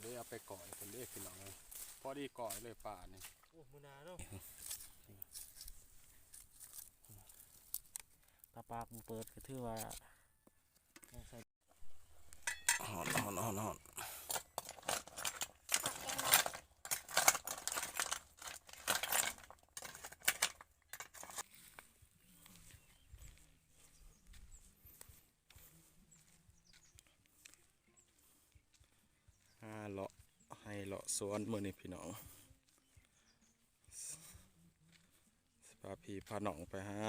ເດ້ ເອົາໄປກ້ອຍເພິ່ນເດ້ພີ່ນ້ອງເອີຍ ພໍດີກ້ອຍເລີຍປານີ້. ໂອ້ ມື້ໜ້າເນາະ ຖ້າປາກບໍ່ເປີດກໍຖືວ່າ ຮ້ອນ ຮ້ອນ ຮ້ອນ ຮ້ອນ. ຫາເລາະໄຮ່ເລາະສວນມື້ນີ້ພີ່ນ້ອງ ຊິພາພີ່ພານ້ອງໄປຫາ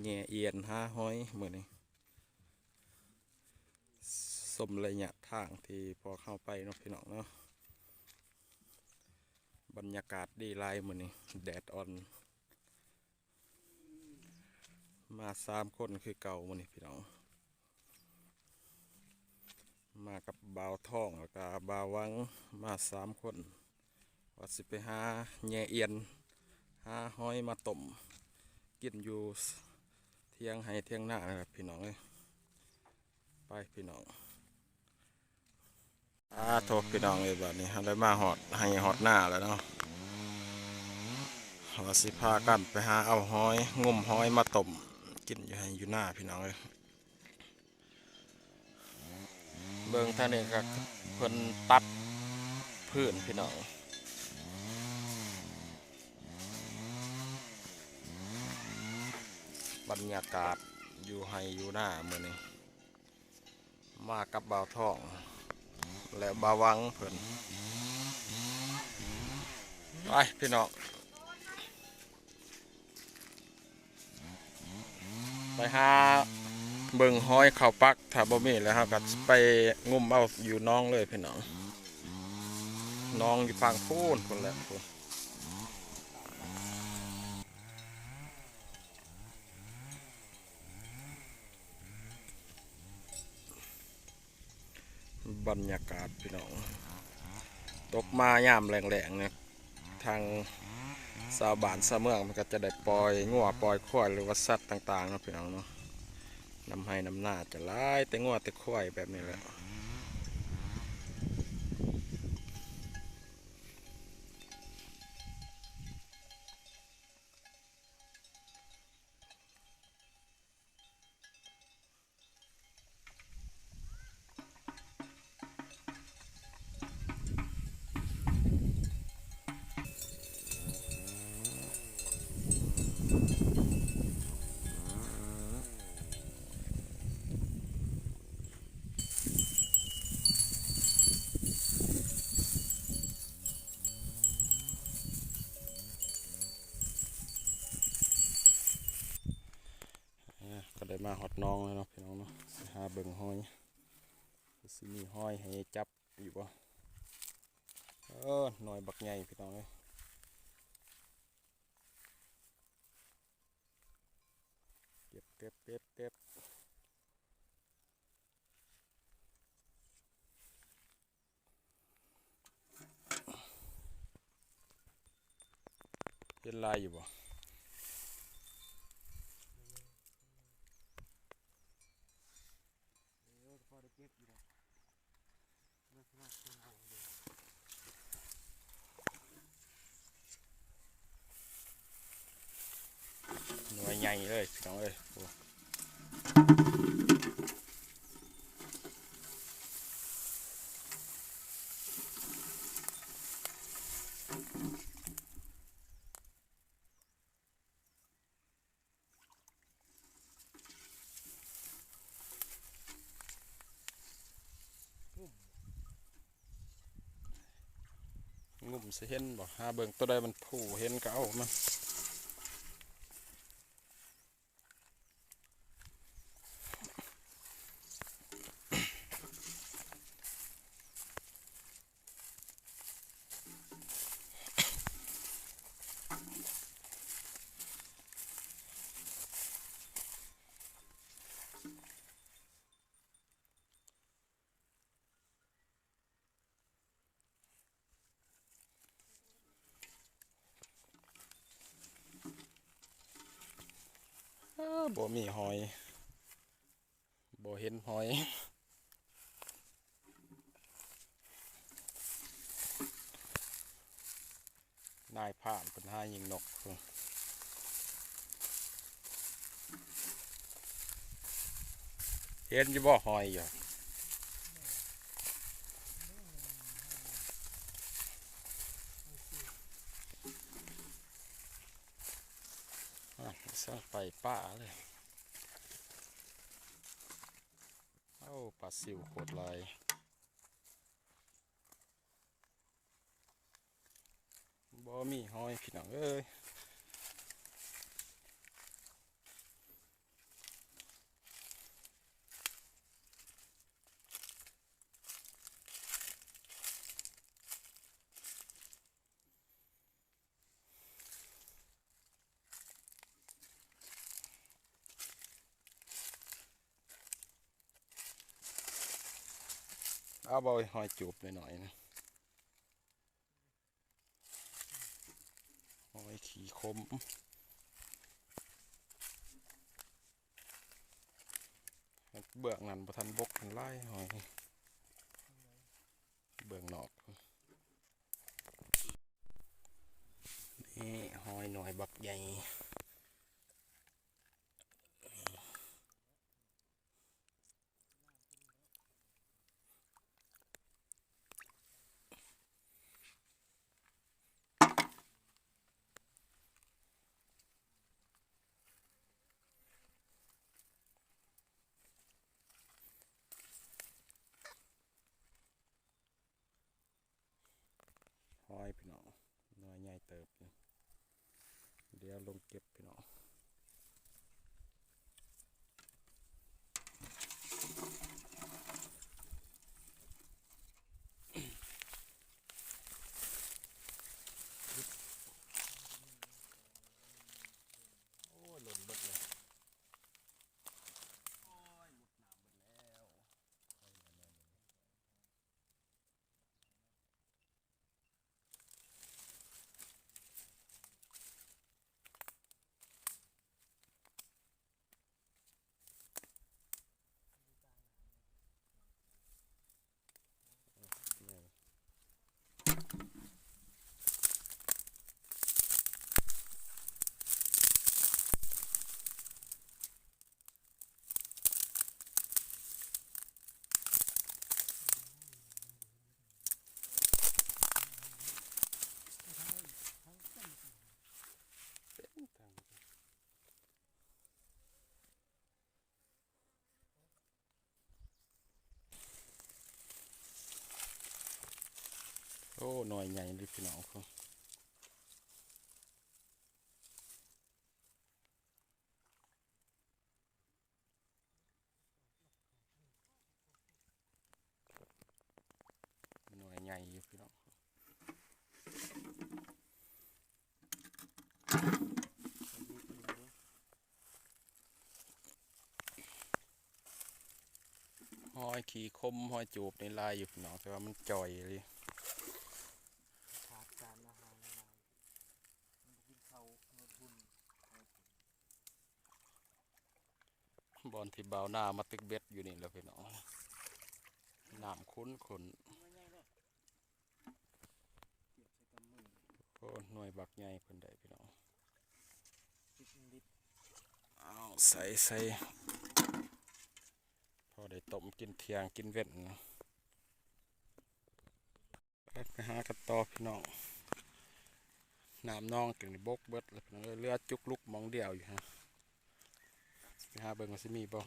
ແຍ່ອຽນຫາຫອຍມື້ນີ້ ຊົມໄລຍະທາງທີ່ພວກເຮົາໄປເນາະພີ່ນ້ອງເນາະ. ບັນຍາກາດດີຫຼາຍມື້ນີ້ ແດດອ່ອນ. ມາສາມຄົນຄືເກົ່າມື້ນີ້ພີ່ນ້ອງ ມາກັບບ່າວທອງ ແລ້ວກະບ່າວຫວັງ ມາສາມຄົນ ວ່າຊິໄປຫາແຍ່ອຽນ ຫາຫອຍມາຕົ້ມກິນຢູ່ຖຽງໄຮ່ຖຽງນານີ້ແຫຼະພີ່ນ້ອງເອີຍ. ໄປພີ່ນ້ອງ. ອາໂທ້ ພີ່ນ້ອງເອີຍ ບາດນີ້ເຮົາໄດ້ມາຮອດໄຮ່ຮອດນາແລ້ວເນາະ ວ່າຊິພາກັນໄປຫາເອົາຫອຍ ງົມຫອຍມາຕົ້ມກິນຢູ່ໄຮ່ຢູ່ນາພີ່ນ້ອງເອີຍ. ເບິ່ງທາງນີ້ກໍເພິ່ນຕັດພື້ນພີ່ນ້ອງ ບັນຍາກາດຢູ່ໄຮ່ຢູ່ນາມື້ນີ້ ມາກັບບ່າວທອງ ແລະ ບ່າວຫວັງເພິ່ນ ໄປພີ່ນ້ອງ ໄປຫາເບິ່ງຫອຍເຂົ້າປັກ ຖ້າບໍ່ມີແລ້ວເຮົາກໍໄປງຸ້ມເອົາຢູ່ໜອງເລີຍພີ່ນ້ອງ ໜອງຢູ່ຝັ່ງພຸ້ນ ພຸ້ນແຫຼະພຸ້ນ. ບັນຍາກາດພີ່ນ້ອງ ຕົກມາຍາມແລ້ງໆນີ້ ທາງຊາວບ້ານຊາວເມືອງເພິ່ນກໍຈະໄດ້ປ່ອຍງົວປ່ອຍຄວາຍ ຫຼືວ່າສັດຕ່າງໆເນາະພີ່ນ້ອງເນາະ ນຳໄຮ່ນຳນາຈະຫຼາຍແຕ່ງົວແຕ່ຄວາຍແບບນີ້ແຫຼະ. ອ່າ ກໍໄດ້ມາຮອດໜອງແລ້ວເນາະພີ່ນ້ອງເນາະ ຊິຫາເບິ່ງຫອຍ ຊິມີຫອຍໃຫ້ຈັບຢູ່ບໍ່? ເອີ ໜ່ວຍບັກໃຫຍ່ພີ່ນ້ອງເອີຍ ເກັບ ເກັບ ເກັບ ເກັບ. ເຫັນຫຼາຍຢູ່ບໍ່? ໜ່ວຍໃຫຍ່ເລີຍພີ່ນ້ອງເອີຍ ໂອ້. ງຸ້ມຊິເຫັນບໍ່? ຫາເບິ່ງ ໂຕໃດມັນຜູ່ເຫັນກໍເອົາມັນ. ເອີ ບໍ່ມີຫອຍ ບໍ່ເຫັນຫອຍ. ນາຍພານເພິ່ນຫາຍິງນົກ. ເຫັນຢູ່ບໍ່? ຫອຍຢູ່. ອ່ະ ສ້າງໄປປາເລີຍ. ໂອ້ ປາຊິວໂຄດຫຼາຍ. ບໍ່ມີຫອຍພີ່ນ້ອງເອີຍ. ເອົາບໍ່ ຫອຍຈູບໜ້ອຍໆນະ. ຫອຍຂີ້ຂົມ. ເບື້ອງນັ້ນບໍ່ທັນບົກ ມັນຫຼາຍຫອຍ ເບື້ອງນອກ. ນີ້ຫອຍໜ່ວຍບັກໃຫຍ່. ຫອຍພີ່ນ້ອງ ໜ່ວຍໃຫຍ່ເຕີບຢູ່. ດຽວລົງເກັບພີ່ນ້ອງ. ໂອ້ຍ ຫຼົ່ນເບິດເລີຍ. ໂອ້ຍ ໝົດນ້ຳເບິດແລ້ວ. ໂອ້ ໜ່ວຍໃຫຍ່ເລີຍພີ່ນ້ອງ. ໜ່ວຍໃຫຍ່ຢູ່ພີ່ນ້ອງ. ຫອຍຂີ້ຂົມ ຫອຍຈູບນີ້ຫຼາຍຢູ່ພີ່ນ້ອງ ແຕ່ວ່າມັນຈ່ອຍອີ່ຫຼີ. ຂາດສານອາຫານຫຼາຍ ມັນບໍ່ກິນເຂົ້າ ເອົາທຸນ. ບ່ອນທີ່ບ່າວນາມາຕຶກເບັດຢູ່ນີ້ແຫຼະພີ່ນ້ອງ ນ້ຳຂຸ້ນໆ. ໂອ້ ໜ່ວຍບັກໃຫຍ່ເພິ່ນໄດ້ພີ່ນ້ອງ. ເອົາໃສ່ ໃສ່ ພໍໄດ້ຕົ້ມກິນທ່ຽງກິນເວັນນະ. ໄປຫາກັນຕໍ່ພີ່ນ້ອງ. ນ້ຳໜອງຕົວນີ້ບົກເບິດແລ້ວພີ່ນ້ອງເອີຍ ເຫຼືອຈຸກລຸກໝ່ອງດຽວຢູ່ຫັ້ນ. ໄປຫາເບິ່ງວ່າຊິມີບໍ່.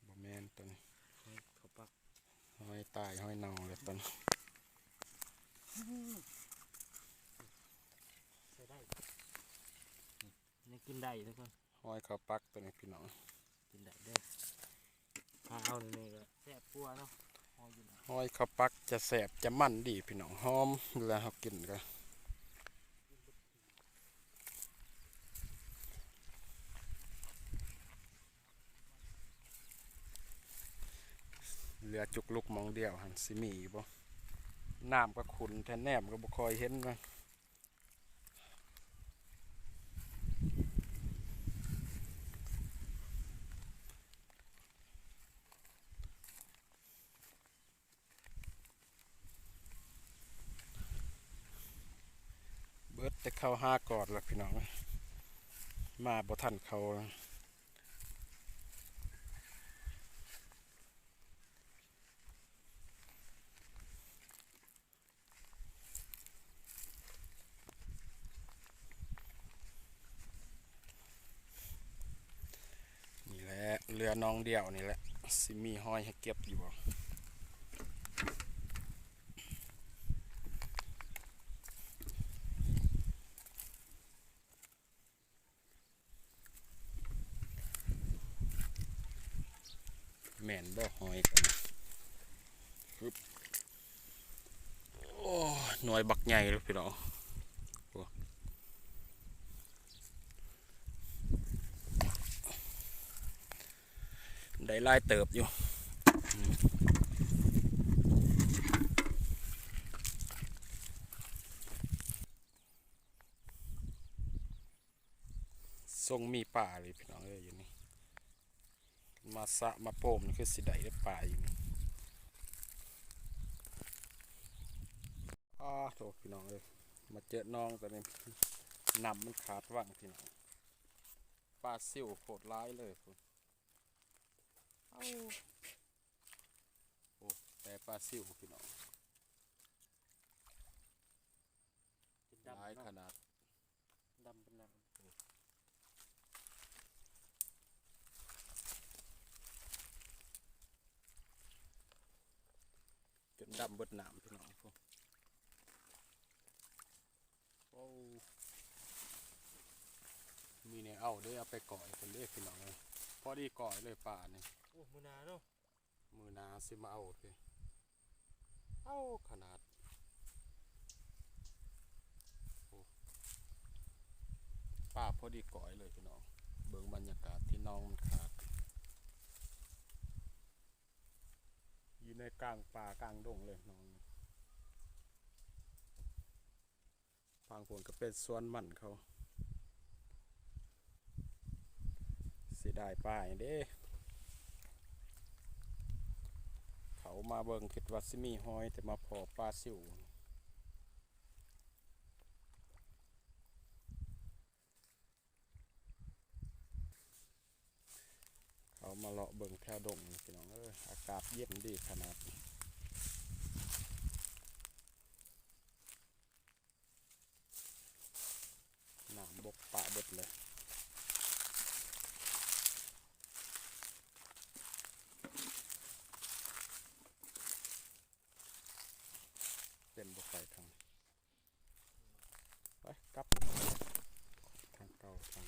ບໍ່ແມ່ນຕົວນີ້ ຫອຍເຂົ້າປັກ ຫອຍຕາຍ ຫອຍເນົ່າແລ້ວຕົວນີ້. ໃຊ້ໄດ້ ຍັງກິນໄດ້ທຸກຄົນ. ຫອຍເຂົ້າປັກຕົວນີ້ພີ່ນ້ອງ ກິນໄດ້ເດີ້. ຫາເອົານີ້ກໍແຊບກວ່າເນາະ ຫອຍຢູ່ນະ. ຫອຍເຂົ້າປັກຈະແຊບຈະມັນດີພີ່ນ້ອງ ຫອມ ເວລາເຮົາກິນກໍ. ເຫຼືອຈຸກລຸກໝ່ອງດຽວຫັ້ນ ຊິມີຢູ່ບໍ່? ນ້ຳກໍຂຸ້ນແທ້ ແນມກໍບໍ່ຄ່ອຍເຫັນນະ. ເ ເຂົ້າຫາກ່ອນລະພີ່ນ້ອງ ມາບໍ່ທັນເຂົາ. ນີ້ແຫຼະ ເຫຼືອໜອງດຽວນີ້ແຫຼະ ຊິມີຫອຍໃຫ້ເກັບຢູ່ບໍ່? ແມ່ນບໍ່ ຫອຍກັນ? ຮຶບ ໂອ້ ໜ່ວຍບັກໃຫຍ່ເລີຍພີ່ນ້ອງ ໂອ້ ໄດ້ຫຼາຍເຕີບຢູ່. ຊົງມີປາເລີຍພີ່ນ້ອງເອີຍ ຢູ່ນີ້ ມາສະມາໂປ່ມນີ້ຄືຊິໄດ້ເດ້ປາຢູ່ນີ້. ອ້າໂທ້ ພີ່ນ້ອງເອີຍ ມາເຈີໜອງຕົວນີ້ ນ້ຳມັນຂາດວັງພີ່ນ້ອງ ປາຊິວໂຄດຫຼາຍເລີຍພຸ້ນ. ເອົາ ໂອ້ ແຕ່ປາຊິວພີ່ນ້ອງ ຈົນດຳ ຫຼາຍ ເນາະ ຂະໜາດ ດຳເປັນນ້ຳ ຈົນດຳເບິດນ້ຳພີ່ນ້ອງ. ໂອ້ ມີແນວເອົາເດ້ ເອົາໄປກ້ອຍເພິ່ນເດ້ພີ່ນ້ອງເອີຍ ພໍດີກ້ອຍເລີຍປານີ້. ໂອ້ ມື້ໜ້າເນາະ ມື້ໜ້າຊິມາເອົາເດ້ ເອົາຂະໜາດ ໂອ້ ປາພໍດີກ້ອຍເລີຍພີ່ນ້ອງ ເບິ່ງບັນຍາກາດທີ່ໜອງມັນຂາດ ຢູ່ໃນກາງປ່າກາງດົງເລີຍໜອງ. ຝັ່ງພຸ້ນກໍເປັນສວນມັນເຂົາ ເສຍດາຍປານີ້ເດ້ ເຂົ້າມາເບິ່ງຄິດວ່າຊິມີຫອຍ ແຕ່ມາພໍ້ປາຊິວ. ເຂົ້າມາເລາະເບິ່ງແຖວດົງນີ້ພີ່ນ້ອງເອີຍ ອາກາດເຢັນດີຂະໜາດ ນ້ຳບົກປະເບິດເລີຍ ເຕັມບໍ່ໄກທາງ ໄປກັບທາງເກົ່າທາງ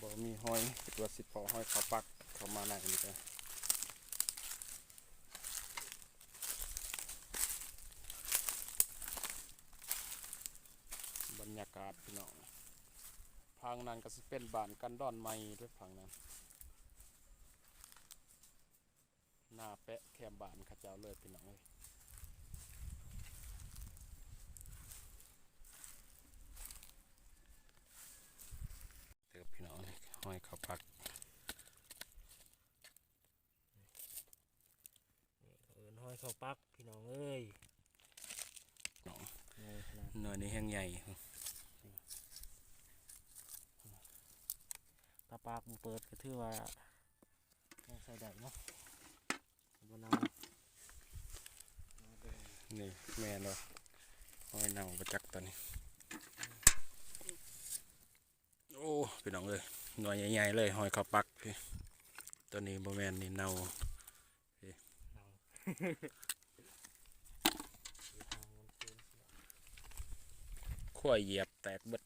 ບໍ່ມີຫອຍ ຄິດວ່າຊິພໍ້ຫອຍເຂົ້າປັກເຂົ້າມາໃນນີ້ກະ ບັນຍາກາດພີ່ນ້ອງ ຝັ່ງນັ້ນກໍຊິເປັນບ້ານກັນດອນໃໝ່ເດີ້ ຝັ່ງນັ້ນ ໜ້າແປະແຄມບ້ານເຂົາເຈົ້າເລີຍພີ່ນ້ອງເອີຍ ເຕີບພີ່ນ້ອງເອີຍ ຫອຍເຂົ້າປັກ. ນີ້ເຂົາເອີ້ນຫອຍເຂົ້າປັກພີ່ນ້ອງເອີຍ ນ້ອຍຂະໜາດ ໜ່ວຍນີ້ແຮງໃຫຍ່ ຖ້າປາກບໍ່ເປີດກໍຖືວ່າຍັງໃຊ້ໄດ້ເນາະ ບໍ່ເນົ່າ ນີ້ແມ່ນບໍ່ ຫອຍເນົ່າບໍ່ຈັກຕອນນີ້. ໂອ້ ພີ່ນ້ອງເອີຍ ໜ່ວຍໃຫຍ່ໆເລີຍ ຫອຍເຂົ້າປັກ ໂຕນີ້ບໍ່ແມ່ນ ນີ້ເນົ່າ ຄວາຍຢຽບແຕກເບິດ.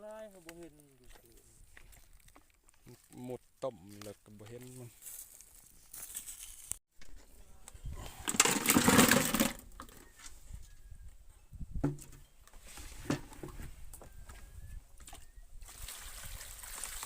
ຫຼາຍ ເຮົາບໍ່ເຫັນຢູ່ ມຸດຕົ້ມແລ້ວກໍບໍ່ເຫັນມັນ. ໂ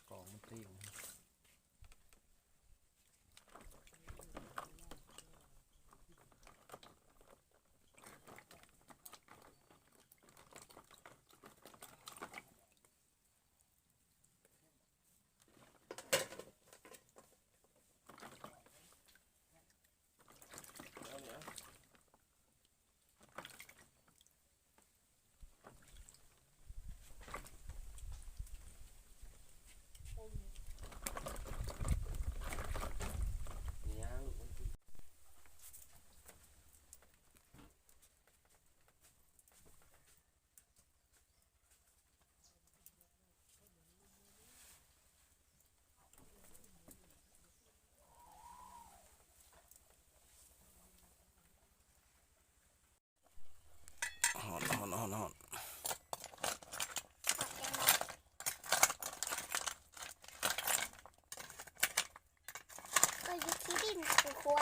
ກອງມັນຕີງ. ฮ้ອນ ຮ້ອນ ຮ້ອນ ຮ້ອນ. ເອີ ຢູ່ທີ່ດິນກູຂົວ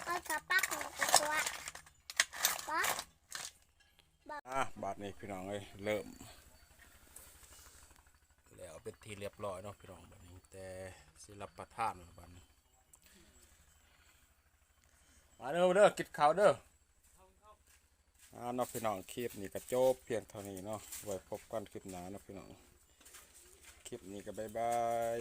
ເອີ ກະປັກກູຂົວ ປະ. ອ່າ ບາດນີ້ພີ່ນ້ອງເອີຍ ເລີ່ມແລ້ວເປັນທີ່ລຽບຮ້ອຍເນາະພີ່ນ້ອງ. ບາດນີ້ແຕ່ຊິຮັບປະທານແລ້ວບາດນີ້. ມາເດີ ມາເດີ ກິນເຂົ້າເດີ. ອ່າ ເນາະພີ່ນ້ອງ ຄລິບນີ້ກະຈົບພຽງເທົ່ານີ້ເນາະ ໄວ້ພົບກັນຄລິບໜ້າເນາະພີ່ນ້ອງ. ຄລິບນີ້ກະບາຍບາຍ.